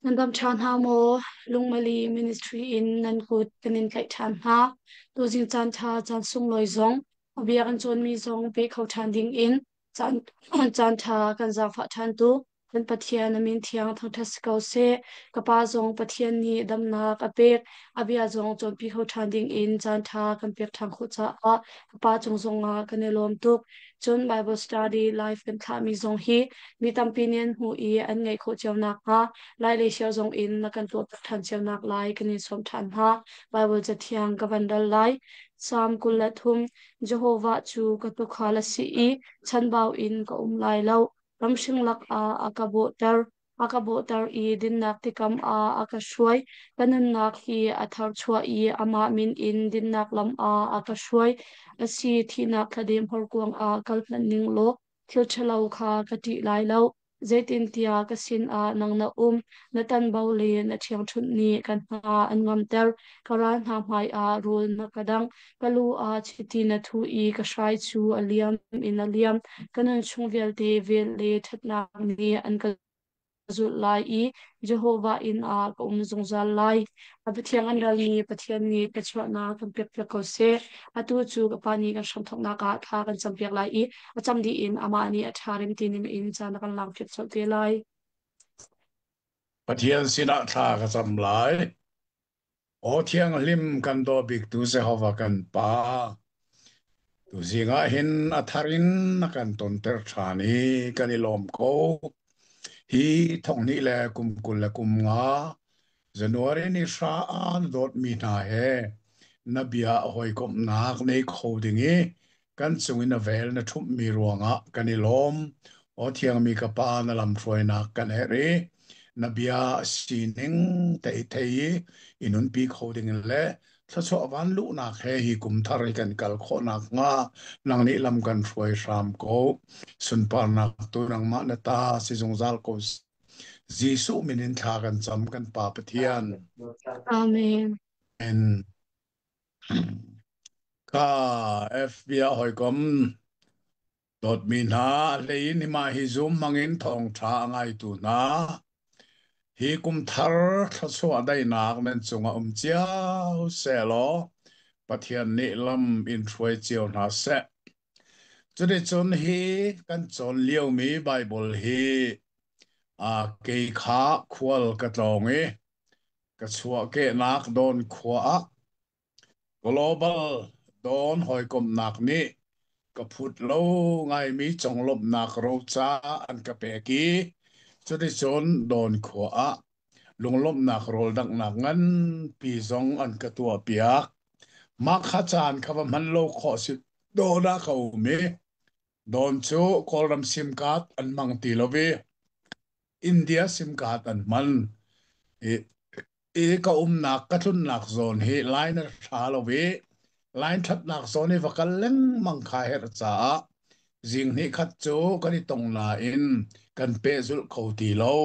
Nan dam ṭha hna maw? Lungmali Ministry in nan kut kan in tlaih ṭhan hna. Tuzing caan ṭha caan sunglawi zong, a bia kan cawnmi zong pe kho ṭhan ding in caan caan ṭha kan zaangfah ṭhan tu kan Pathian a min thiang thangṭhat si ko seh. Ka pa zong Pathian nih damnak a pek, a bia zong cawnpi kho ṭhan ding in caan ṭha kan pek ṭhan khawh caah ka pa cung zongah kan i lawm tuk. Cun Bible study live kan thlahmi zong hi mi tampi nih an hmuh i an ngaih khawh cio nakhnga Lai le Shio zong in na kan tuahpiak ṭhan cio nak lai kan in sawm ṭhan hna. Baibal Cathiang ka van dal lai. Salm 23. Jehovah cu ka tuukhal a si i chanbau in ka um lai lo. Ramhring lakah a ka bawhter. A ka bawhter i dinnak tikam ah a ka hruai. Ka nunnak hi a tharchuah i amah min in dinnak lam ah a ka hruai. Asi, thihnak thladem horkuang ah kal hmanh ning law thil ṭhalo kha ka ṭih lai lo. Zeitintiah ka sinah nang na um, na tanbo le na ṭhiangṭhunh nih ka hna an ngamter. Ka ral hna hmaiah rawl na ka dangh, ka lu ah chiti na thuh i ka hrai cu a liam in a liam. Ka nun chung vialte vel le ṭhatnak nih an ka zulh lai i Jehovah inn ah ka um zungzal lai. A Pathian an ralmi Pathian nih thluachuahnak kan pekpiak ko seh. Atu cu ka Pa nih kan hramthawknak ah thla kan campiak lai i a cam dih in amah nih a ṭha rem ti ning in caan a kan lakpiak colh te lai. Pathian sinah thla ka cam lai. Aw thianghlim kan daw biktu Jehovah kan Pa, tuzing ah hin a thar in na kan tonter ṭhan i kan i lawm ko. Hi thonghnih le kum 25 January ni hra ah na dawtmi hna he na bia hawikomhnak nei kho ding i kan cung in a vel na ṭhumhmi ruangah kan i lawm. Aw thiangmi ka Pa, na lamhruainak kan herh i na bia sining te i thei i i nunpi kho ding in le thluachuah van luhnak he hi kum thar i kan kal khawh nakhnga nang nih lam kan hruai hram ko. Sunparnak tu nangmah na ta si zungzal ko. Jesuh min in thla kan cam kan Pa Pathian. Amen. Amen. Ka FB ah hawikom dawtmi hna hlei in himah hi Zoom hmangin thawngṭha a ngaitu hna hi kum thar thluachuah daihnak nan cungah um cio sehlaw Pathian nih lam in hruai cio hna seh. Cuticun hi kan cawn liomi Baibal hi kei kha khual ka tlawng i ka chuahkehnak Dawn khua ah Global Dawn hawikomhnak nih ka phut lo ngaimi conglawmhnak roca an ka pek i cuticun Dawn khua ah lunglawmhnak rawldanghnak nganpi zong an ka tuahpiak. Mah kha caan kha va hman lo khawh si dawn ah ka um i Dawn cu Kawlram SIM card an hmang ti lo i India SIM card an hman. I, i ka umnak ka tlunnak zawn hi line a ṭha lo i line ṭhatnak zawn i va kal lengmang kha herh caah zing hnih khat cu kan i tong nain kan pehzulh kho ti lo.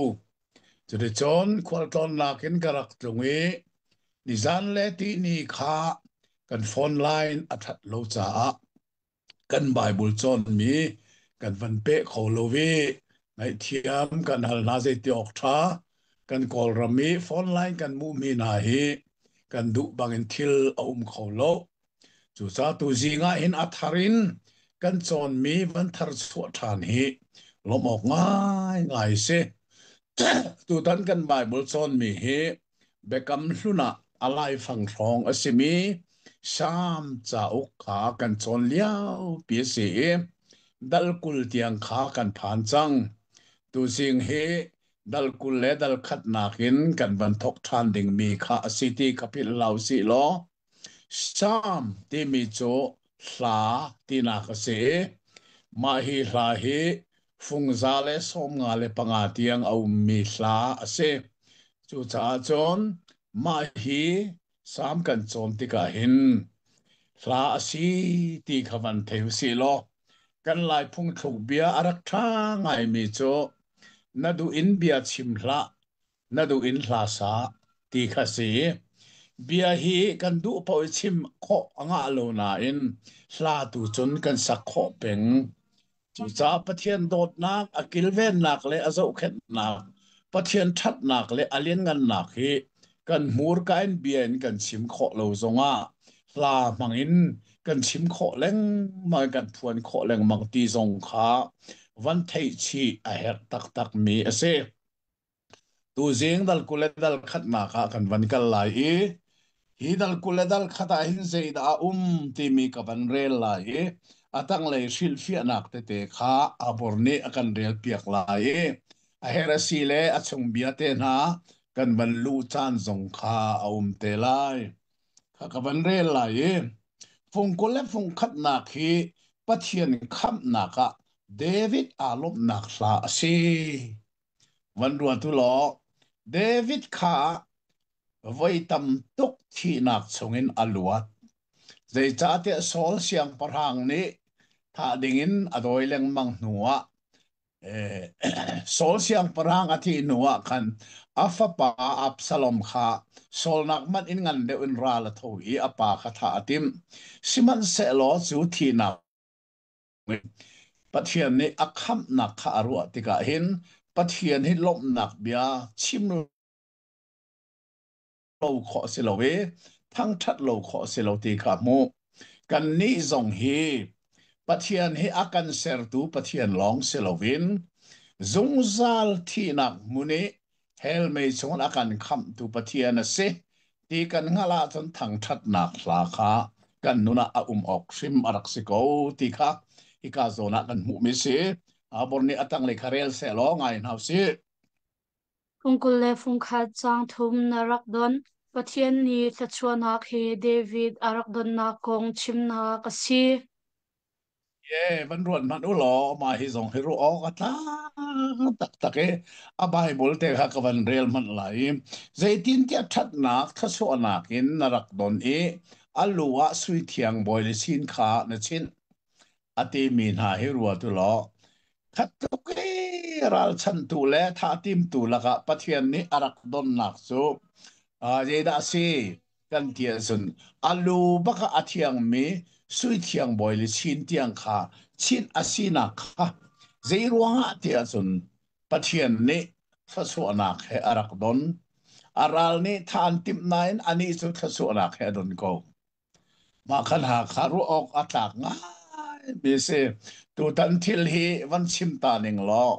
Cuticun khualtlawnnak in ka rak tlung i nizan le tihni kha kan phone line a ṭhat lo caah kan Bible cawnmi kan van peh kho lo i ngaihthiam kan hal hna zeiti awk ṭha kan Kawlram i phone line kan hmuhmi hna hi kan duh bangin thil a um kho lo. Cucaah tuzing ah hin a thar in kan cawnmi van thar chuah ṭhan hi lawmh awk ngaingai si. Tutan kan Bible cawnmi hi Biakam Hlun ah a laifang hrawng a simi Salm cauk kha kan cawn liopi a si i dal 20 tiang kha kan phan cang. Tuzing hi dal 20 le dal khatnak in kan van thawk ṭhan dingmi kha a si ti kha philh hlah usih law Salm timi cu hla tinak a si i mah hi hla hi fung 195 tiang a ummi hla a si. Cucaah cun mah hi salm kan cawn tikah hin hla a si ti kha van thei usih law kan Lai phungthluk bia a rak ṭha ngaimi cu na duh in bia chim hlah, na duh in hla sa ti kha si. Bia hi kan duh paoh i chim khawh a ngah lo nain hla tu cun kan sak khawh peng. Cucaah Pathian dawtnak, a kilvennak le a zohkhenhnak, Pathian ṭhatnak le a lianngannak hi kan hmurka in bia in kan chim khawh lo zongah hla hmangin kan chim khawh lengmang kan phuan khawh lengmang ti zong kha van theih chih a herh taktakmi a si. Tuzing dal 20 le dal khatnak ah kan van kal lai i hi dal 20 le dal khat ah hin zeidah a um timi ka van rel lai i a tanglei hrilhfiahnak tete kha Abor nih a kan rel piak lai i a herasi le a chung bia te hna kan van luh caan zong kha a um te lai. Kha ka van rel lai i fung 20 le fung khatnak hi Pathian khamhnak ah David aa lawmhnak hla a si. Van ruat u law David kha voi tam tuk thihnak chungin a luat. Zeicahtiah Saul siangpahrang nih thah dingin a dawi lengmang hnuah Saul siangpahrang a thih hnuah khan a fapa Absalom kha Saul nak hmanh in ngan deuh in ral a tho i a pa kha thah a timh. Sihmanhsehlaw cu thihnak Pathian nih a khamhnak kha a ruah tikah hin Pathian hi lawmhnak bia chim lo khawh si lo i thangṭhat lo khawh si lo ti kha hmuh. Kannih zong hi Pathian hi a kan sertu Pathian lawng si loin zungzal thihnak hmun i hell mei chungin a kan khamhtu Pathian a si ti kan hngalh ahcun thangṭhatnak hla kha kan nun ah a um awk hrim a rak si ko ti kha hika zawn ah kan hmuhmi si. Abor nih a tanglei kha rel seh law ngai hna usih. Fung 20 le fung khat caang thum na rak don. Pathian nih thluachuahnak hi David a rak donnak kong chimnak a si. Ye, van ruat hmanh u law mah hi zong hi ruah awk a tlak taktak i a Bible te kha ka van rel hmanh lai i zeitintiah ṭhatnak thluachuahnak in na rak don i a lu ah sui thiang bawi le sin kha na chinh a timi hna hi ruat u law khat tluk i ralchanhtu le thah timtu lakah Pathian nih a rak donnak cu zeidah a si? Kan ti ahcun a lu bak ah a thiangmi sui thiang bawi le chin tiang kha chinh a sinak kha zei ruangah ti ahcun Pathian nih thluachuahnak he a rak don. A ral nih tha an timh nain anih cu thluachuahnak he a don ko. Mah khan Hakha ruah awk a tlak ngaimi si. Tutan thil hi van chim ta ning law,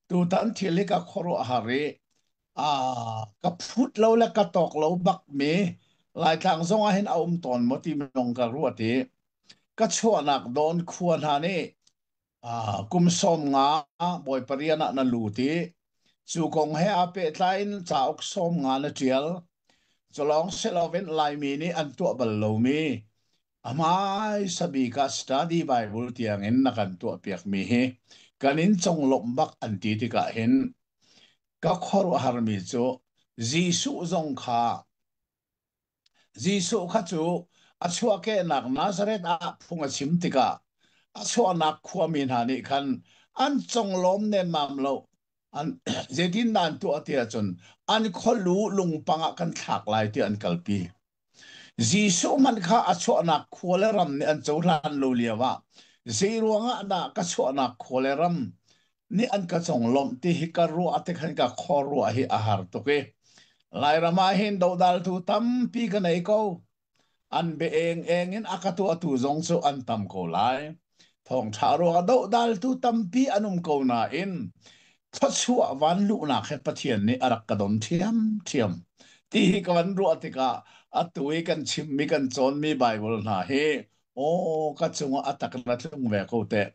tutan thil hi ka khuaruahhar i ka phut lo le ka tawk lo bakmi Laitlang zong ah hin a um tawn maw ti lawng ka ruat i ka chuahnak dawn khua hna nih kum 50 Bawipa rian ah na lut i cu kong he aa pehtlai in cauk 50 na ṭial. Cu lawng si loin Laimi nih an tuah bal lomi a hmaisa bik ah Study Bible tiangin na kan tuahpiakmi hi kan in conglawmh bak an ti tikah hin ka khuaruahharmi cu Jesuh zong kha Jesuh kha cu a chuahkehnak Nazareth ah phung a chim tikah a chuahnak khuami hna nih khan an conglawm nemmam lo. An zeitindah an tuah ti ahcun an khualu lungpang ah kan thlak lai tiah an kalpi. Jesuh hmanh kha a chuahnak khua le ram nih an cohlan lo lio ah zei ruangah dah ka chuahnak khua le ram nih an ka conglawmh ti hi ka ruah tik hin ka khuaruah hi a har tuk i Lairam ah hin dodaltu tampi ka nei ko. An bia eng in a ka tuahtu zong cu an tam ko lai. Thawngṭha ruangah dohdaltu tampi an um ko nain thluachuah van luhnak he Pathian nih a rak ka don ṭhiamṭhiam. Ti hi ka van ruah tikah atu i kan chimmi kan cawnmi Baibal hna hi aw ka cungah a tak na tlung ve ko teh.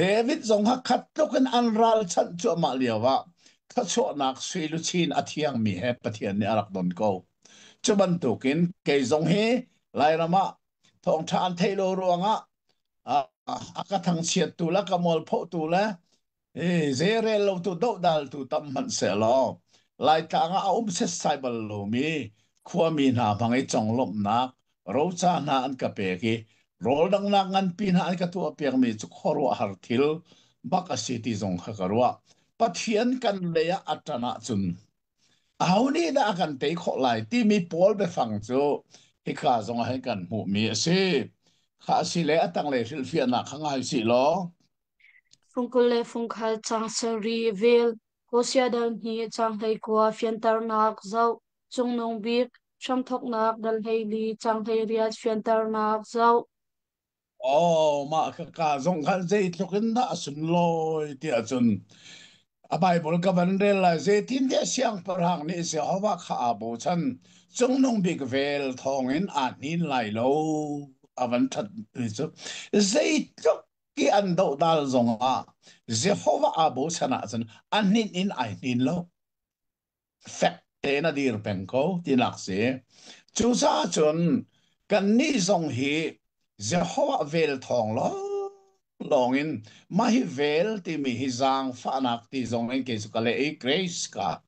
David zong ha khat tluk in an ralchanh cuahmah lio ah thluachuahnak sui luchin a thiangmi he Pathian nih a rak don ko. Cu bantukin kei zong hi Lairam ah thawngṭha an theih lo ruangah a ka thangchiattu le ka mualphohtu le zeirel lotu dohdaltu tam hmanh sehlaw Laitlang ah a um setsai bal lomi khuami hna hmang i conglawmhnak roca hna an ka pek i rawl danghnak nganpi hna an ka tuahpiakmi cu khuaruahhar thil bak a si ti zong kha ka ruah. Pathian kan lei ah a ṭan ahcun aho nih dah a kan tei khawh lai timi Paul biafang cu hika zong ah hin kan hmuhmi a si. Kha a si le a tanglei hrilhfiahnak kha ngai sih law. Fung 20 le fung khat caang sarih vel. Hosea dal hnih caang 19 fianternak zoh. Cungnung bik hramthawknak dal 14 caang 18 fianternak zoh. Oh, mah ka ka zong khan zeitluk in dah a sunlawi tiah cun a Bible ka van rel lai. Zeitintiah siangpahrang nih Jehovah kha aa bochan, cungnung bik vel thawngin aa hnin lai lo. A van ṭhat mi cu zeitluk i an dohdal zongah Jehovah aa bochan ahcun a hninh in ai hnin lo. Fek tein a dir peng ko tinak si. Cucaah cun kannih zong hi Jehovah vel thawng lawng in mah hi vel timi hi zaangfahnak ti zong in kei cu ka leh i grace ka.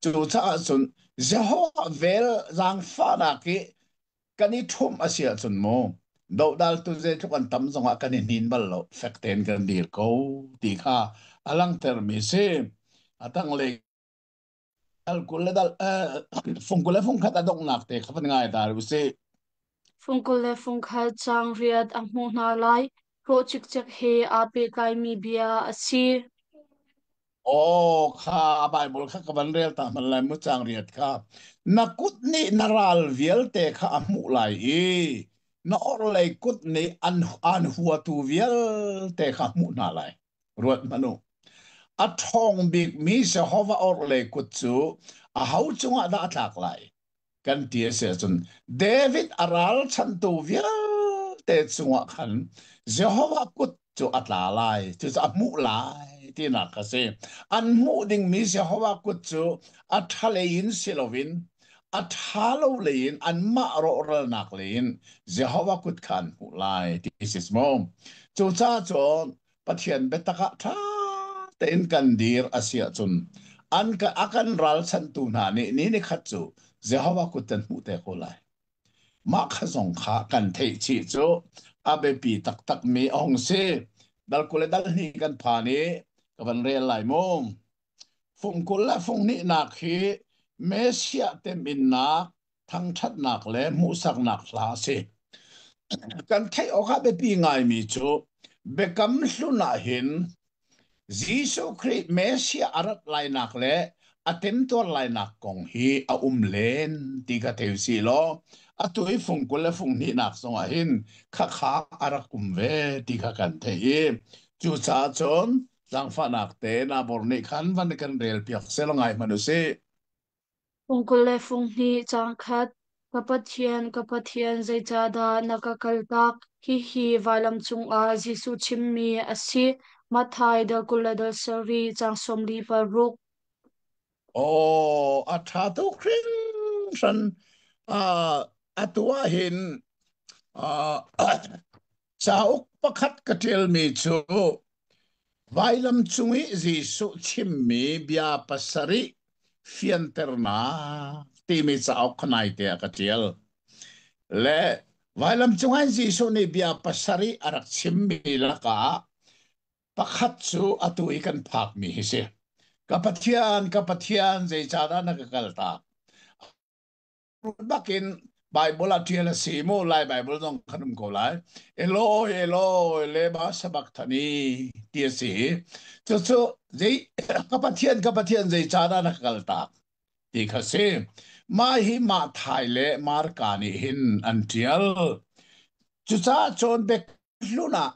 Cucaah cun Jehovah vel zaangfahnak i kan i ṭhumh a si ahcun mu dohdaltu zeitluk an tam zongah kan i hnin bal lo, fek tein kan dir ko ti kha a langhtermi si. A tanglei dal 20 le dal fung 20 le fung khat a donghnak te kha van ngai ta usih. Fung 20 le fung khat caang riat a hmuh hna lai. Hlawh cikcek he aa pehtlaimi bia a si. Aw kha a Bible kha ka van rel ta hman lai mu caang riat kha. Na kut nih na ral vialte kha a hmuh lai i na orhlei kut nih an huatu vialte kha a hmuh hna lai. Ruat hmanh u. A ṭhawng bikmi Jehovah orhlei kut cu aho cungah dah a tlak lai? Kan ti a si ahcun David a ralchanhtu vialte cungah khan Jehovah kut cu a tla lai, cucu a hmuh lai tinak a si. An hmuh dingmi Jehovah kut cu a ṭhalei in si loin a ṭha lo lei in anmah rawhralnak lei in Jehovah kut kha an hmuh lai ti si mu. Cucaah cun Pathian biatak ah ṭha tein kan dir a si ahcun an ka a kan ralchanhtu hna nih ni nikhat cu Jehovah kut kan hmuh te ko lai. Mah kha zong kha kan theih chih cu a biapi taktakmi a hung si. Dal 20 le dal hnih kan phan i ka van rel lai mu. Fung 20 le fung hnihnak hi Messiah teminnak, thangṭhatnak le hmuhsaknak hla a si. Kan theih awk ah biapi ngaimi cu Biakam Hlun ah hin Jesuh Khrih Messiah a rat lainak le a temtuar lainak kong hi a um len ti kha thei usih law atu i fung 20 le fung hnihnak zongah hin khakha a rak um ve ti kha kan theih i cucaah cun zaangfahnak te nabor nih khan van kan rel piak selaw ngai hmanh usih. Fung 20 le fung hnih caang khat. Ka Pathian, ka Pathian, zeicahdah na ka kaltak? Hihi vailam cungah Jesuh chimmi a si. Matthai dal 20 le dal sarih caang 46. Aw, a ṭha tuk hringhran. Atu ah hin cauk pakhat ka ṭialmi cu Vailam cung i Jesuh chimmi bia pasarih fianternak timi cauk kha naite ah ka ṭial. Le vailam cungah Jesuh nih bia pasarih a rak chimmi lakah pakhat cu atu i kan phakmi hi si. Ka Pathian, ka Pathian, zeicahdah na ka kaltak? Bakin Bible ah ṭial a si mu, Lai Bible zong kan um ko lai. Eloi, Eloi, lema sabachthani ti a si. Cucu zei ka Pathian, ka Pathian, zeicahdah na ka kaltak ti kha si. Mah hi Matthai le Marka nih hin an ṭial. Cucaah cun biahlun ah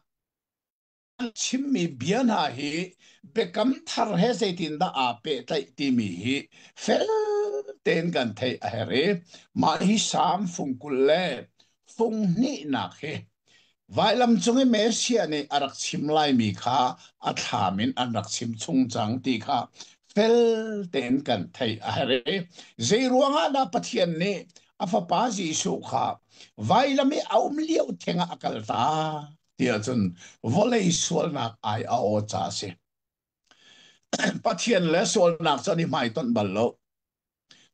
an chimmi bia hna hi biakam thar he zeitindah aa pehtlaih timi hi fel tein kan theih a herh i mah hi Salm fung 20 le fung hnihnak hi vailam cung i Messiah nih a rak chim laimi kha a thlam in an rak chim chung cang ti kha fel tein kan theih a herh i zei ruangah dah Pathian nih a fapa Jesuh kha vailam i a um lio theng ah a kaltak tiah cun vawlei sualnak ai a aw ca a si. Pathian le sualnak cu an i hmaitonh bal lo.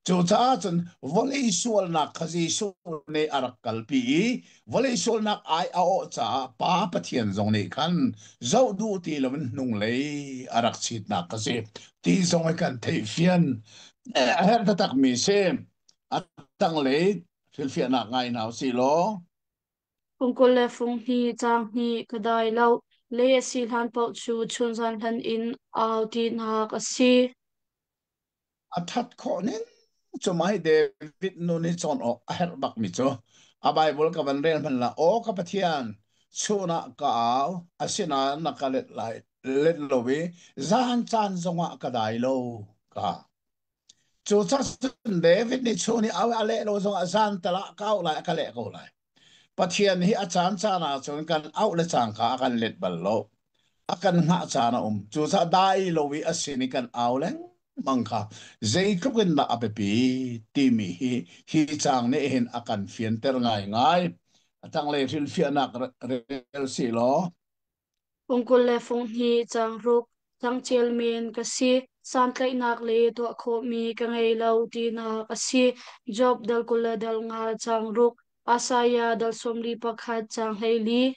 Cucaah cun vawlei sualnak kha Jesuh nih a rak kalpi i vawlei sualnak ai a awh caah Pa Pathian zong nih khan zoh duh ti loin hnunglei a rak chitnak a si. Ti zong i kan theihfian a herh taktakmi si. A tanglei hrilhfiahnak ngai hna usih law. Fung 20 le fung hnih caang hnih ka dai lo. Lei a si hlan paoh cu chunzan hlan in au tinak a si. A that khawh ning cu mai David nu nih cawn awk a herh bak mi cu a Bible ka van rel hman la aw ka Pathian chun ah ka au asinain na ka let lai let lo i zan caan zongah ka dai lo ka cu cun David nih chun i au a leh lo zongah zan tal ah ka au lai a ka leh ko lai. Pathian hi a caan caan ah cun kan auh le cangka a kan let bal lo. A kan hngah caan a um. Cucaah dai lo i a sin i kan au lengmang kha zeitluk in dah a biapi timi hi hi caang nih hin a kan fianter ngaingai. A tanglei hrilhfiahnak rel si law. Fungkul le funghnih cangruk cangcel men ka si. Santlaihnak le tuah khawhmi ka ngei lo tinak a si. Job dal 20 le dal nga cangruk Isaiah dal 41 cang 14.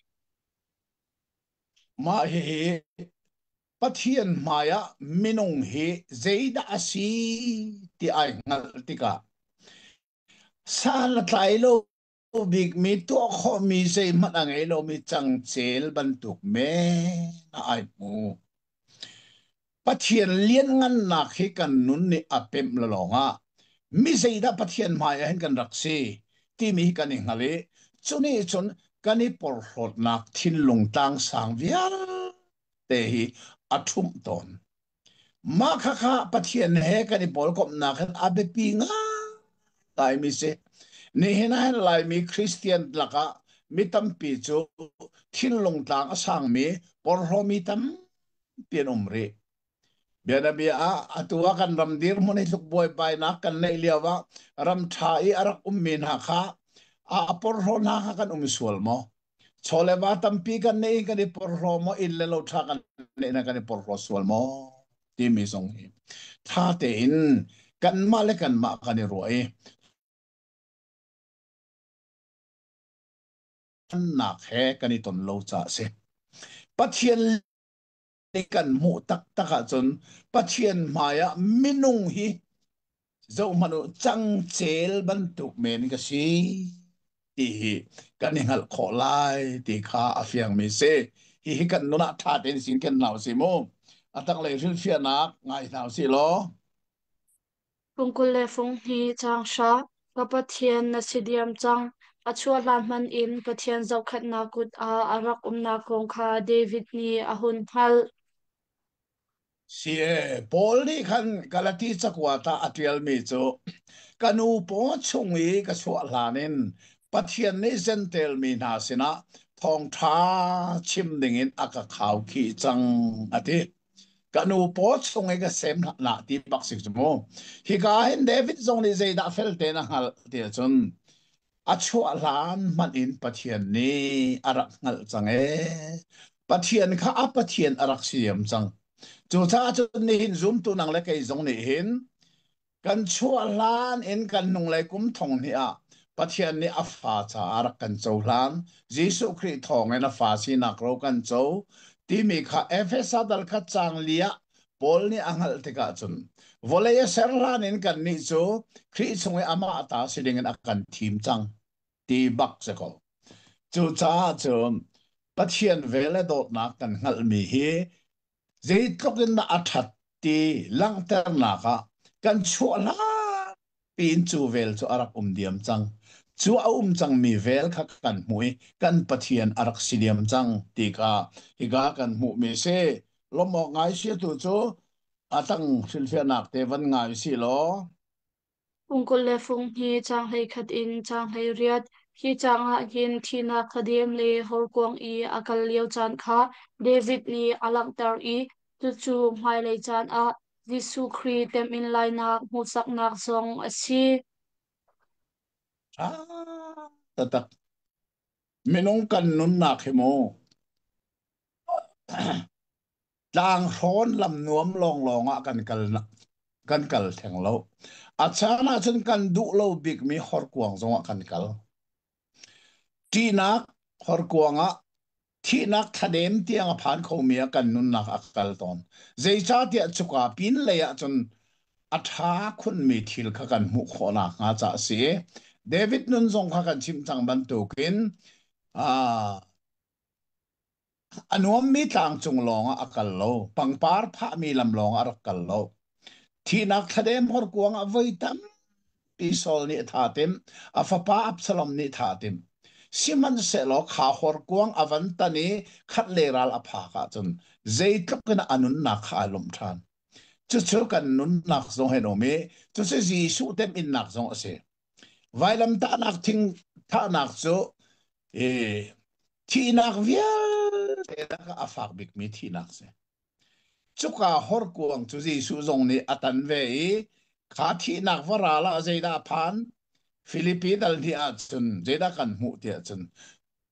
Mah hihi Pathian hmaiah minung hi zeidah a si ti ai hngalh tikah san a tlai lo bikmi tuah khawhmi zeihmanh a ngei lomi cangcel bantuk men ah ai hmu. Pathian lianngannak hi kan nun nih a pemh lawngah mi zeidah Pathian hmai ah hin kan rak si timi hi kan i hngal i cu nih cun kan i porhlawtnak thinlung tlangsang vialte hi a ṭhumh tawn. Mah khakha Pathian he kan i pawlkomhnak hin a biapi ngaimi si. Nihin ah hin Laimi Christian lakah mi tampi cu thinlung tlang a sangmi, porhlawmi tampi an um rih. Bianabia ah atu ah kan ram dirhmun hi tluk buaibainak kan neih lio ah ram ṭha i a rak ummi hna kha a porhlaw hna kha kan um sual maw? Chawleva tampi kan neih in kan i porhlaw maw inn le lo ṭha kan neih na kan i porhlaw sual maw timi zong hi ṭha tein kanmah le kanmah kan i ruah i nak he kan i ton lo caah a si. Pathian kan hmuh taktak ahcun Pathian hmaiah minung hi zohhmanh u cangcel bantuk men ka si ti hi kan i hngalh khawh lai ti kha a fiangmi si. Hihi kan nun ah ṭha tein sin ken hna usih mu. A tanglei hrilhfiahnak ngai hna usih law. Fung 20 le fung hnih caang hra, Ka Pathian na si diam cang. A chuah hlan hmanh in Pathian zohkhenhnak kut ah a rak umnak kong kha David nih a hun hngalh. Si e, Paul nih khan Galati cakuat ah a ṭialmi cu ka nu paw chung i ka chuah hlan in Pathian nih Jentail mi hna sinah thawngṭha chim dingin a ka khaukhih cang a ti. Ka nu paw chung i ka sem hlah ti bak si cu mu. Hika hin David zong nih zeidah fel tein a hngalh ti ahcun a chuah hlan hmanh in Pathian nih a rak hngalh cang ee. Pathian kha a Pathian a rak siam cang. Cucaah cun nihin zumtu nang le kei zong nih hin kan chuah hlan in kan hnunglei kum thong hnih ah Pathian nih a fa caah a rak kan cohlan. Jesuh Khrih thawngin a fa sinak ro kan co timi kha Efesa dal khat caang li ah Paul nih a hngalh tikah cun vawlei a ser hlan in kannih cu Khrih chung i amah ta si dingin a kan thim cang ti bak si ko. Cucaah cun Pathian vel le dawtnak kan hngalhmi hi zeitluk in dah a ṭhat ti langhternak ah kan chuah hlan piin cu vel cu a rak um diam cang. Cu a um cangmi vel kha kan hmuh i kan Pathian a rak si diam cang ti kha hika kan hmuhmi si. Lawmh awk ngai si tu cu a tang hrilhfiahnak te van ngai si law. Fung 20 le fung hnih caang 11 in caang 18. Hi caang ah hin thihnak thladem le horkuang i a kal lio caan kha David nih a langhter i cucu hmailei caan ah Jesuh Khrih temhin lainak hmuhsaknak zong a si. Ṭha taktak. Minung kan nunnak hi mu tlanghrawn lam nuam lawnglawng ah kan kal kan kal theng lo. A caan ahcun kan duh lo bikmi horkuang zongah kan kal. Ṭihnak horkuang ah thihnak thladem tiang a phan khomi ah kan nunnak a kal tawn. Zeicahtiah cuka pin lei ahcun a ṭha khunmi thil kha kan hmuh khawh nakhnga caah a si. David nun zong kha kan chimh cang bantukin. A nuammi tlang cung lawngah a kal lo, pangpar phahmi lam lawngah a rak kal lo. Thihnak thladem horkuang ah voi tampi Saul nih a tha tim, a fapa Absalom nih tha tim. Sihmanhsehlaw kha horkuang a van tan i khat le ral a phak ahcun zeitluk in a nunnak kha ai lawmh ṭhan. Cucu kan nunnak zong hen um i cucu Jesuh temhinnak zong a si. Vailamtahnak thing thahnak cu thihnak vialte lakah a fak bikmi thihnak si. Cuka horkuang cu Jesuh zong nih a tan ve i kha thihnak va ral ah zeidah a phan? Filipi dal hnih ahcun zeidah kan hmuh tiah cun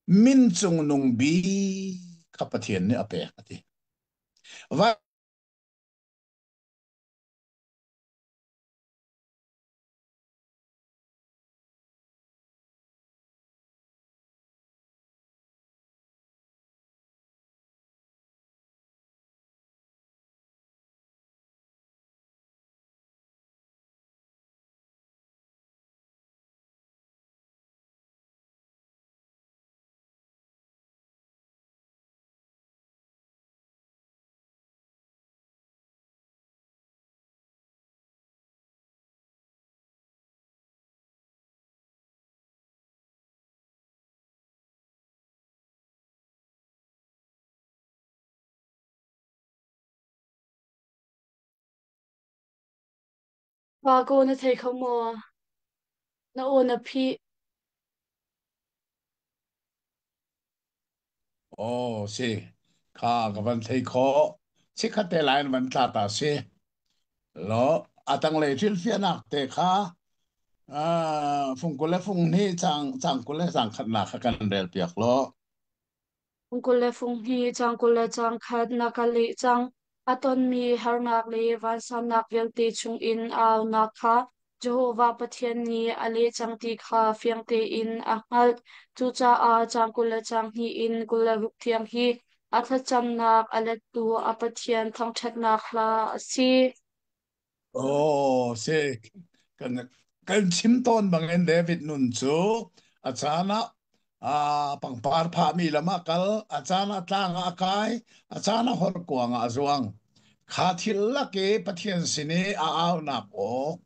min cungnung bik kha Pathian nih a pek a ti. Pa ko na thei kho maw? Na aw na phih. Oh, si. Kha ka van thei khawh. Chikkhat te lai in van tla ta si. Lo, a tanglei thilfiahnak te kha fung 20 le fung hnih cang 20 le cang khatnak kha kan rel piak law. Fung 20 le fung hnih, cang 20 le cang khat na ka leh cang. A tonmi harnak le vansannak vialte chungin a aunak kha Jehovah Pathian nih a leh cang ti kha fiang tein a hngalh. Cucaah caang 22 in 26 tiang hi a thlacamnak a lettu a Pathian thangṭhatnak hla a si. Oh, si. Kan chim tawn bangin David nun cu a caan ah pangpar phahmi lam ah kal, a caan ah tlang ah a kai, a caan ah horkuang ah a zuang. Kha thil lak i Pathian sin i a aunak aw,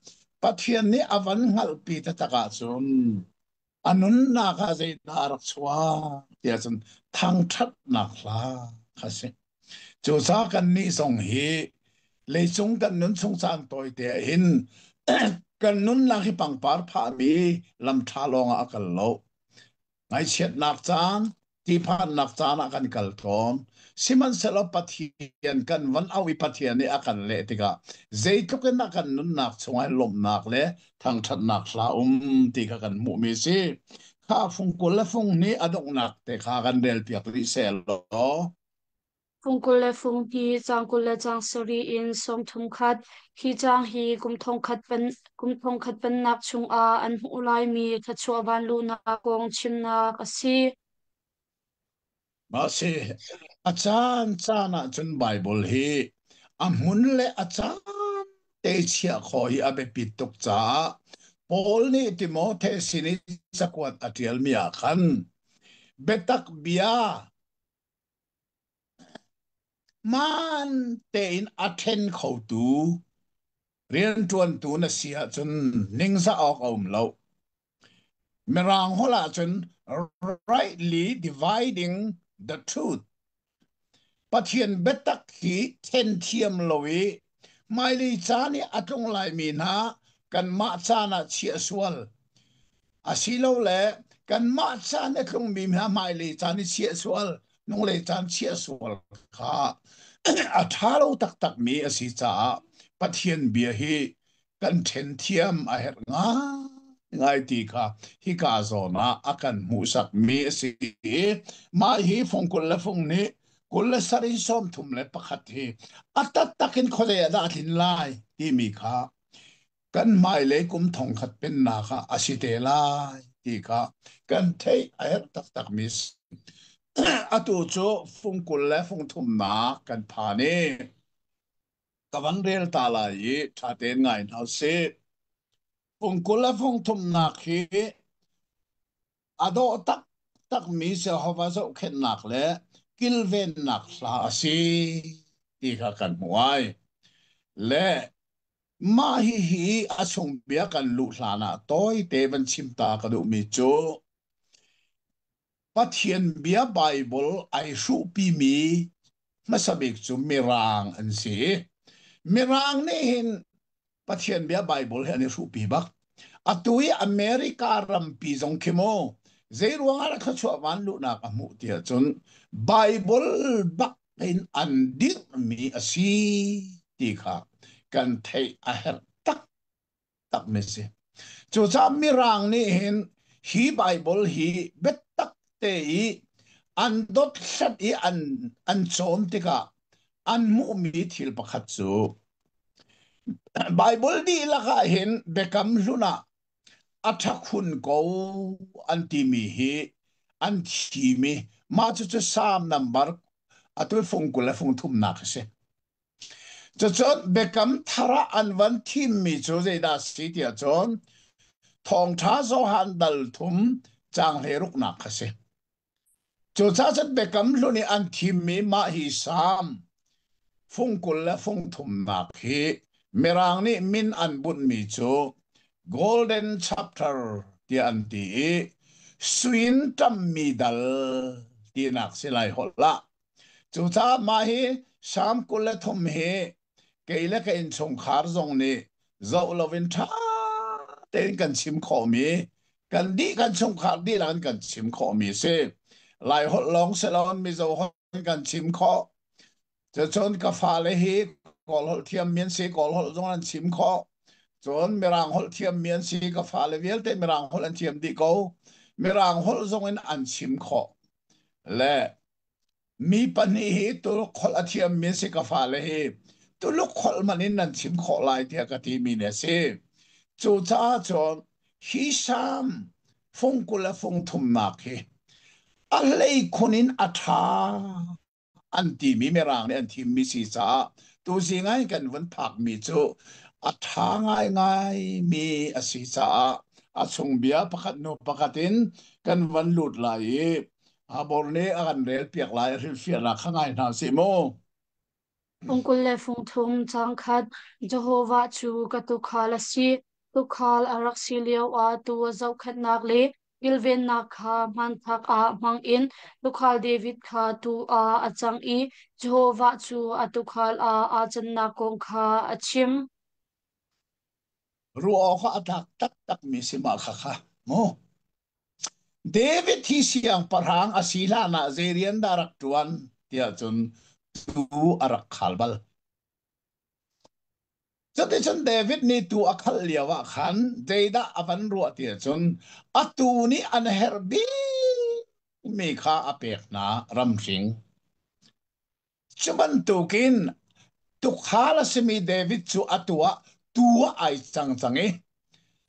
Pathian nih a van hngalhpi taktak ahcun a nunnak ah zeidah a rak chuak tiah cun thangṭhatnak hla kha si. Cucaah kannih zong hi leicung kan nun chung caan tawite ah hin kan nunnak hi pangpar phahmi lam ṭha lawngah a kal lo. Ngaihchiatnak caan, tihphannak caan ah kan kal tawn. Sihmanhsehlaw Pathian kan van auh i Pathian nih a kan leh tikah zeitluk in a kan nunnak chungah lawmhnak le thangṭhatnak hla um ti kha kan hmuhmi si. Kha fung 20 le fung hnih a donghnak te kha kan relpiak rih seh law. Fung 20 le fung hnih, caang 20 le caang sarih in 31. Hi caang hi kum thongkhat kum thongkhat pennak chungah an hmuh laimi thluachuah vanluhnak kong chimnak a si. Mah si a caan caan ah cun Baibal hi a hmun le a caan te chiah khawh hi a biapit tuk caah Paul nih Timote sin i cakuat a ṭialmi ah khan biatak bia hmaan tein a ṭhen khotu rianṭuantu na si ahcun ningzah awk a um lo. Mirang holh ahcun rightly dividing the truth. Pathian biatak hi then thiam lo i hmailei caan i a tlung laimi hna kanmah caan ah chiah sual asilole kanmah caan a tlungmi hna hmailei caan i chiah sual hnunglei caan chiah sual kha a ṭha lo taktakmi a si caah Pathian bia hi kan ṭhen thiam a herh ngaingai ti kha hika zawn ah a kan hmuhsakmi a si i mah hi fung 20 le fung nih 27 31 hi a taktak in khuazei ah dah a tlin lai timi kha kan hmailei kum 1000 pennak ah a si te lai ti kha kan theih a herh taktakmi atu cu fung 20 le fung thumnak kan phan i ka van rel ta lai i ṭha tein ngai hna usih. Fung 20 le fung thumnak hi a dawh taktakmi Jehovah zohkhenhnak le Kilvennak hla a si ti kha kan hmuh ai. Le mah hihi a chung bia kan luh hlan ah tawite van chim ta ka duhmi cu Pathian bia Baibal ai hruhpimi hmasa bik cu Mirang an si. Mirang nih hin Pathian bia Baibal hi an i hruhpi bak. Atu i America rampi zong khi mu zei ruangah dah thluachuah van luhnak a hmuh ti ahcun Baibal bak in an dirhmi a si ti kha kan theih a herh taktakmi si. Cucaah Mirang nih hin hi Baibal hi biatak te i an dothlat i an cawn tikah an hmuhmi thil pakhat cu Baibal dihlak ah hin Biakam Hlun ah a ṭha khun ko an timi hi an thim i mah cucu Salm nambar atu fung 20 le fung thumnak a si. Cucun Biakam Thar ah an van thimmi cu zeidah a si tiah cun Thawngṭha Johan dal thum caang 16nak kha a si. Cucaah cun Biakam Hlun i an thimmi mah hi Salm fung 20 le fung thumnak hi Mirang nih min an bunhmi cu Golden Chapter tiah an ti i sui in ṭamhmi dal tinak si lai holh ah. Cucaah mah hi Salm 23 hi kei le ka innchungkhar zong nih zoh loin ṭha tein kan chim khawhmi kan dih kan chungkhar dihlak in kan chim khawhmi a si. Laiholh lawng si loin Mizo holh in kan chim khawh. Cucun ka fale hi Kawl holh thiammi an si, Kawl holh zong an chim khawh. Cun Mirang holh thiammi an si, ka fale vialte Mirang holh an thiam dih ko. Mirang holh zong in an chim khawh. Le Mi pahnih hi Tuluk holh a thiammi an si ka fale hi Tuluk holh hmanh in nan chim khawh lai tiah ka timi nih a si. Cucaah cun hi Salm fung 20 le fung thumnak hi a hleikhun in a ṭha an timi Mirang nih an thimmi si caah tuzing ah kan vun phakmi cu a ṭha ngaingaimi a si caah a chung bia pakhat hnu pakhat in kan van lut lai i Habor nih a kan relpiak lai a hrilhfiahnak kha ngai hna sih mu. Fung 20 le fung thum caang khat Jehovah cu ka tuukhal a si. Tuukhal a rak si lioah tuu a zohkhenhnak le kilvennak kha hmanthlak ah hmangin tuukhal David kha tuu ah a cang i Jehovah cu a tuukhal ah aa cannak kong kha a chim. Ruah awk ah a tlak taktakmi si mah kha kha mu. David hi siangpahrang a si hlanah zei rian dah a rak ṭuan tiah cun tuu a rak khal bal. Cuticun David nih tuu a khalh lioah khan zeidah a van ruah tiah cun a tuu nih an herh bikmi kha a pek hna ramhring. Cu bantukin tuukhal a simi David cu atu ah tuu ah ai cang cang i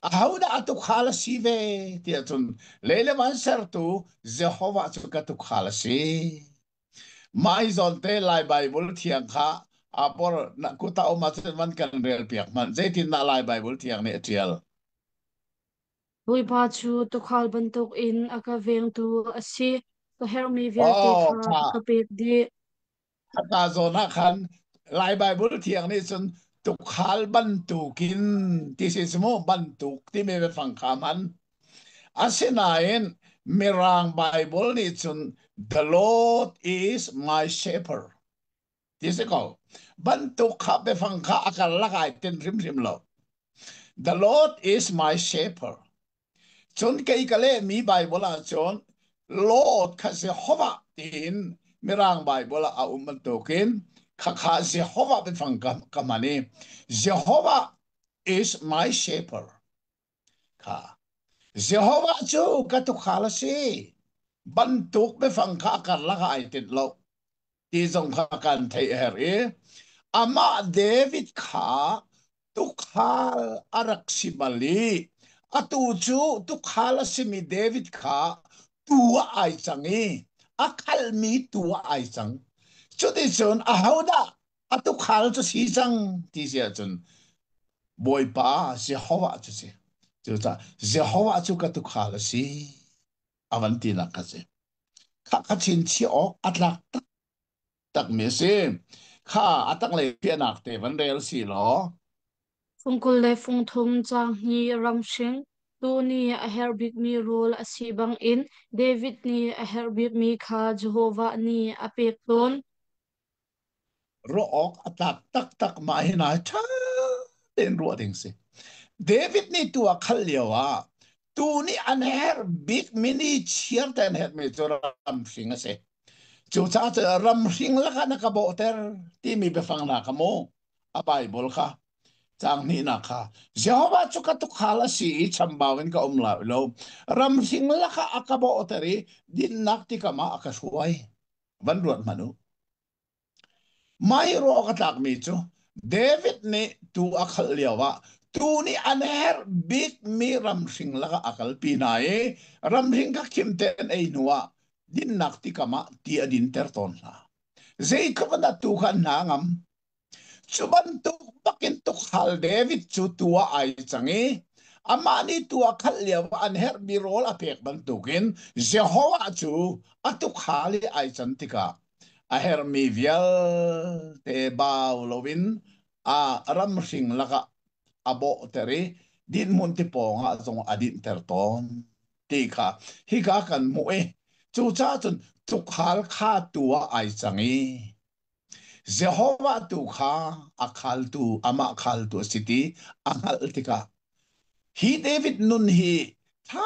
ahodah a tuukhal a si ve tiah cun lei le van sertu Jehovah cu ka tuukhal a si. Mah hi zawnte Lai Baibal thiang kha apor na kuta um ahcun van kan rel piak hmanh. Zeitindah Lai Baibal thiang nih a ṭial? Bawipa cu tuukhal bantukin a ka vengtu a si. Ka herhmi vialte Oh, kha kha a ka pek dih. Khaka zawn ah khan Lai Baibal thiang nih cun tukhal bantukin ti si cu mu bantuk timi biafang kha hman. Asinain Mirang Baibal nih cun the Lord is my shepherd ti si ko. Bantuk kha biafang kha a karlak ai ten hrimhrim lo. The Lord is my shepherd. Cun kei ka lehmi Baibal ah cun Lord kha Jehovah tiin Mirang Baibal ah a um bantukin khakha Jehovah biafang ka hman i Jehovah is my shepherd kha Jehovah cu ka tuukhal a si bantuk biafang kha a karlak ah ai tinh lo. Ti zong kha kan theih a herh i amah David kha tuukhal a rak si bal i atu cu tuukhal a simi David kha tuu ah ai cang i a khalmi tuu ah ai cang. Cuticun ahodah a tuukhal cu si cang ti si ahcun Bawipa Jehovah cu si. Cucaah Jehovah cu ka tuukhal a si a van tinak kha si. Kha kha chin chiah awk a tlak taktakmi a si. Kha a tanglei fiahnak te van rel si law. Fung 20 le fung thum caang hnih ramhring tuu nih a herh bikmi rawl a si bangin David nih a herh bikmi kha Jehovah nih a pek tawn. Ruah awk a tlak taktak mah hi nai ṭha tein ruah ding si. David nih tuu a khalh lio ah tuu nih an herh bik mini chiar te an herhmi cu ramhring a si. Cucaah cu ramhring lakah na ka bawhter timi biafang hna kha mu a Bible kha caang hnihnak kha Jehovah cu ka tukhal a si i chambau in ka um lai lo. Ramhring lakah a ka bawhter i dinnak tikam ah a ka hruai. Van ruat hmanh u. Mah hi ruah awk a tlakmi cu David nih tuu a khalh lioah tuu nih an herh bikmi ramhring lakah a kalpi hna i ramhring kha khim tein ei hnuah dinnak tikam ah ti a dinter tawn hna. Zeitluk in dah tuu kha an hna a ngam. Cu bantuk bakin tukhal David cu tuu ah ai cang i amah nih tuu a khalh lio ah an herhmi rawl a pek bantukin Jehovah cu a tukhal i ai can tikah a herhmi vialte bau loin a ramhring lakah a bawhter i dinhmun ti pawngah zong a dinhter tawn ti kha hika kan hmuh i cucaah cun tukhal kha tu ah ai cang i Jehovah tu kha a khaltu amah khaltu a si ti a hngalh tikah hi David nun hi ṭha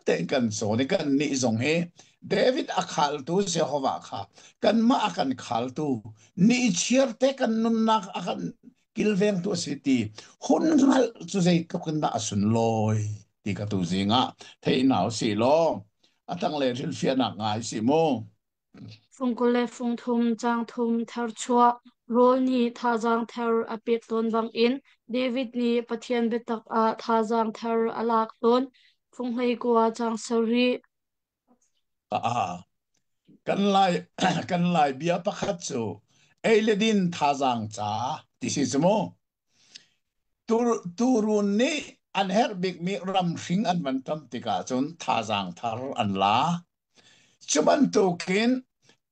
tein kan cawn i kannih zong hi David a khaltu Jehovah kha kanmah a kan khaltu nichiar te kan nunnak a kan kilvengtu a si ti hun hngalh cu zeitluk in dah a sunlawi ti ka tu zing ah thei hna usih law a tanglei hrilhfiahnak ngai si mu. Fung 20 le fung thum caang thum tharchuah rawl nih thazaang thar a pek tawn bangin David nih Pathian biatak ah thazaang thar a lak tawn. Fung 19 caang sarih. Ah, kan lai kan lai bia pakhat cu ei le din thazaang ca ti si cu mu. Turun nih an herh bikmi ramhring an van tam tikah cun thazaang thar an la. Cu bantukin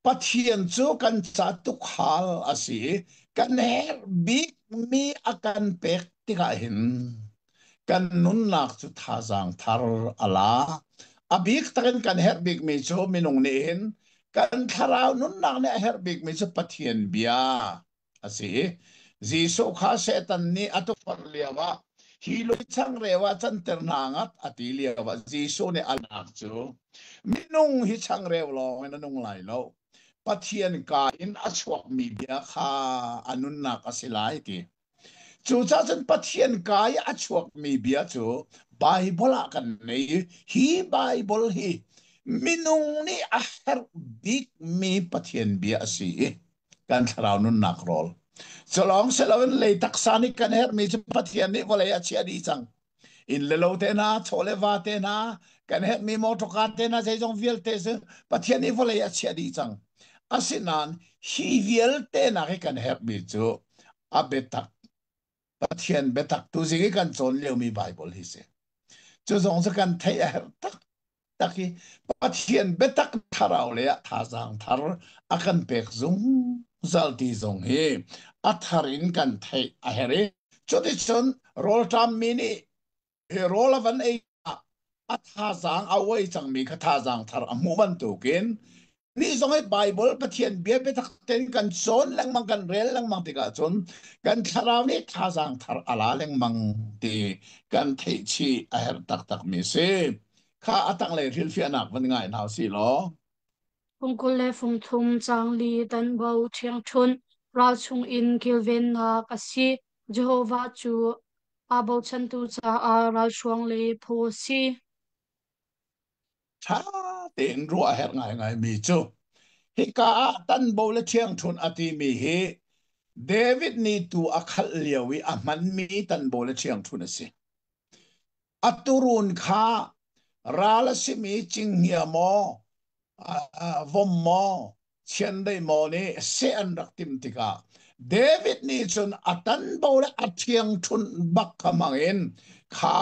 Pathian cu kan ca tukhal a si i kan herh bikmi a kan pek tikah hin kan nunnak cu thazaang thar a la. A bik takin kan herh bikmi cu minung nih hin kan thlarau nunnak nih a herh bikmi cu Pathian bia a si. Jesuh kha Satan nih a tukforh lioah hi lui changreu ah canter hna ngat a ti lioah Jesuh nih a nak cu minung hi changreu lawng in a nung lai lo. Pathian ka in a chuakmi bia kha a nunnak a si lai ti. Cucaah cun Pathian ka i a chuakmi bia cu Baibal ah kan nei i hi Baibal hi minung nih a herh bikmi Pathian bia a si i kan thlarau nunnak rawl. Culawng siloin lei taksa nih kan herhmi cu Pathian nih vawlei a chiah dih cang. Inn le lo te hna, chaw le va te hna, kan herhmi motorka te hna zeizong vialte cu Pathian nih vawlei a chiah dih cang. Asinain hi vialte nak hi kan herhmi cu a biatak Pathian biatak tu zing i kan cawn liomi Bible hi si. Cu zong cu kan theih a herh tak tak hi Pathian biatak thlarau le ah thazaang thar a kan pek zungzal ti zong hi a thar in kan theih a herh i cuticun rawlṭam mi nih hi rawl a van ei a thazaang a uai cangmi kha thazaang thar a hmuh bantukin ni zong hi Bible Pathian bia biatak tein kan cawn lengmang kan rel lengmang tikah cun kan thlarau nih thazaang thar a la lengmang ti kan theih chih a herh taktak mi si kha a tanglei hrilhfiahnak van ngai hna usih law. Fung 20 le fung thum caang li tanbo ṭhiangṭhunh ral chungin kilvennak a si. Jehovah cu aa bochantu caah ralhruang le phaw a si. Ṭha tein ruah a herh ngaingaimi cu hika ah tanbo le ṭhiangṭhunh a timi hi David nih tuu a khalh lio i a hmanmi tanbo le ṭhiangṭhunh a si. A turun kha ral a simi cinghngia maw, vom maw, chiandeih maw nih seh an rak timh tikah David nih cun a tanbo le a ṭhiangṭhunh bak kha hmang in kha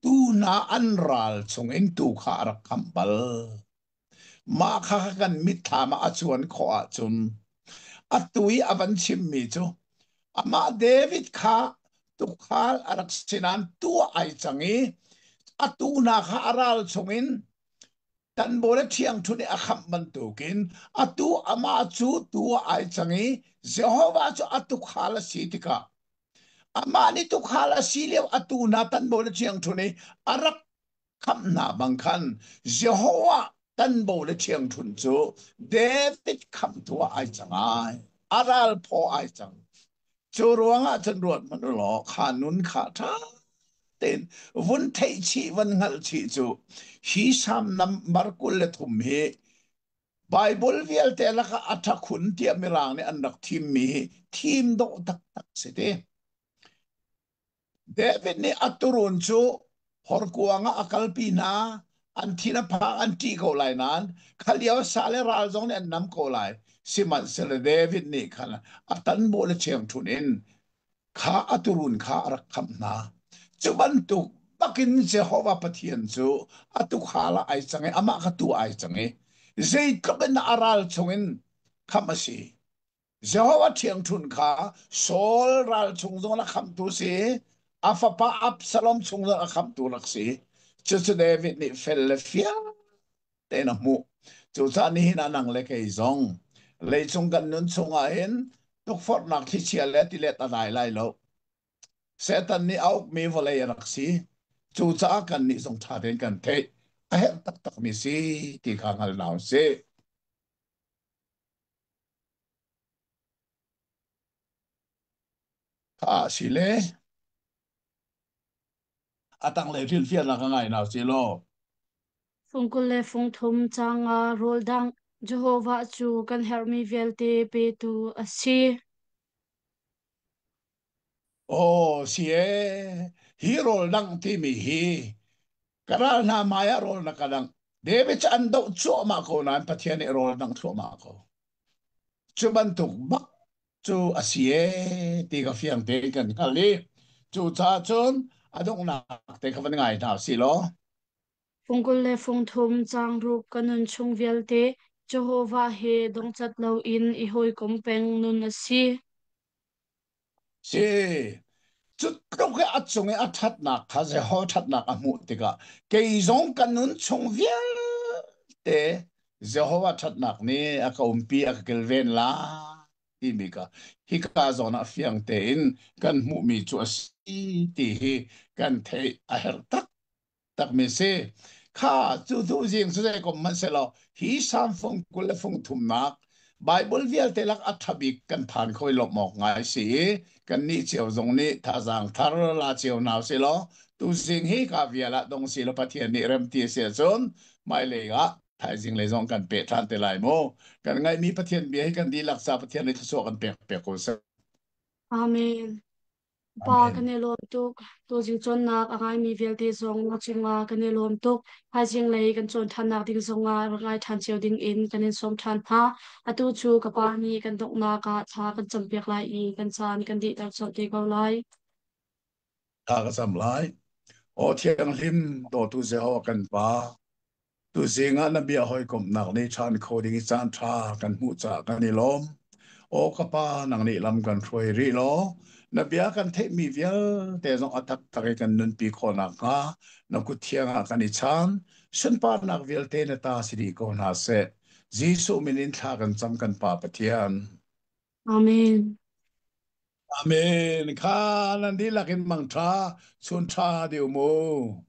tuu hna an ral chungin tuu kha a rak khamh bal. Mah kha kan mitthlam ah a cuan khawh ahcun atu i a van chimmi cu amah David kha tukhal a rak si nain tuah ai cang i atu hna kha a ral chungin tanbo le ṭhiangṭhunh i a khamh bantukin atu amah cu tu ah ai cang i Jehovah cu a tukhal a si tikah amah nih tukhal a si lio atu hna tanbo le ṭhiangṭhunh i a rak khamh hna bang khan Jehovah tanbo le ṭhiangṭhunh cu David khamhtu ah ai cang ai, a ral phaw ai cang. Cu ruangah cun ruat hmanh u law kha nun kha ṭha tein vun theih chih vun hngalh chih cu hi Salm nambar 23 hi Bible vialte lakah a ṭha khun tiah Mirang nih an rak thimmi hi thim dawh taktak si ti. David nih a tuurun cu horkuang ah a kalpi hna. An thin a phang, an ṭih ko lai nain kha lio sa le ral zong nih an nam ko lai. Sihmanhsehlaw David nih khan a tanbo le ṭhiangṭhunh in kha a tuurun kha a rak khamh hna. Cu bantuk bakin Jehovah Pathian cu a tuukhal ah ai cang i amah kha tuu ai cang i zeitluk in a ral chungin khamh a si. Jehovah ṭhiangṭhunh kha Saul ral chung zong a khamhtu si, a fapa Absalom chung zong a khamhtu rak si. Cucu David nih fel le fiang tein a hmuh. Cucaah nihin ah nang le kei zong leicung kan nun chungah hin tukforhnak thlichia le tilet a dai lai lo. Satan nih a ukmi vawlei a rak si. Cucaah kannih zong ṭha tein kan theih. A herh taktakmi si ti kha hngal hna u sih. Kha si le a tanglei hrilhfiahnak a ngai hna si law. Fung 20 le fung thum caanga rawl dangh. Jehovah cu kan herhmi vialte petu a si. Aw si ee, hi rawl dangh timi hi ka ral hna hmai ah rawl na ka dangh. David cu an doh cuahmah ko nain Pathian nih rawl dangh thluahmah ko. Cu bantuk bak cu a si ee ti ka fiang tein kan hngalh i cucaah cun a donghnak te kha van ngai hna si law. Fung 20 le fung thum caang ruk ka nun chung vialte Jehovah he dongcat loin i hawikom peng nun a si. Si, cu tluk i a cung i a ṭhatnak kha Jehovah ṭhatnak a hmuh tikah kei zong ka nun chung vialte Jehovah ṭhatnak nih a ka umpi a ka kilven lai timi kha hika zawn ah fiang tein kan hmuhmi cu a si ti hi kan theih a herh tak takmi si. Kha cu tu zing cu zei kom hmanh selaw hi Salm fung 20 le fung thumnak Bible vialte lak a ṭha bik kan phan khoi lawmh awk ngai si i kan nih cio zong nih thazaang thar la cio hna si law tu zing hi ka vial ah dong si law Pathian nih rem ti si ahcun hmailei ah thaizing lei zong kan peh ṭhan te lai mu. Kan ngaihmi Pathian bia hi kan dihlak ca Pathian nih thluachuah kan pek pek ko seh. Amen. Pa Amen. kan i lawm tuk. Tuzing cawnnak a ngaimi vialte zong na cungah kan i lawm tuk. Thaizing lei kan cawn ṭhannak ding zongah rak ngai ṭhan cio ding in kan in sawm ṭhan hna. Atu cu ka pa nih kan donghnak ah thla kan campiak lai i kan caan kan dihter colh te ko lai. Thla ka cam lai. Aw thianghlim dawtu Jehovah kan Pa, Tuzing ah na bia hawikomhnak nih ṭhan kho ding i caan ṭha kan hmuh caah kan i lawm. Aw ka Pa, nang nih lam kan hruai rih law, na bia kan theihmi vialte zong a taktak i kan nunpi khawh nakhnga na kut thiang ah kan i chaan. Sunparnak vialte na ta si dih ko hna seh. Jesuh min in thla kan cam kan Pa Pathian. Amen. Amen. Kha nan dihlak in mangṭha, chun ṭha deuh mu.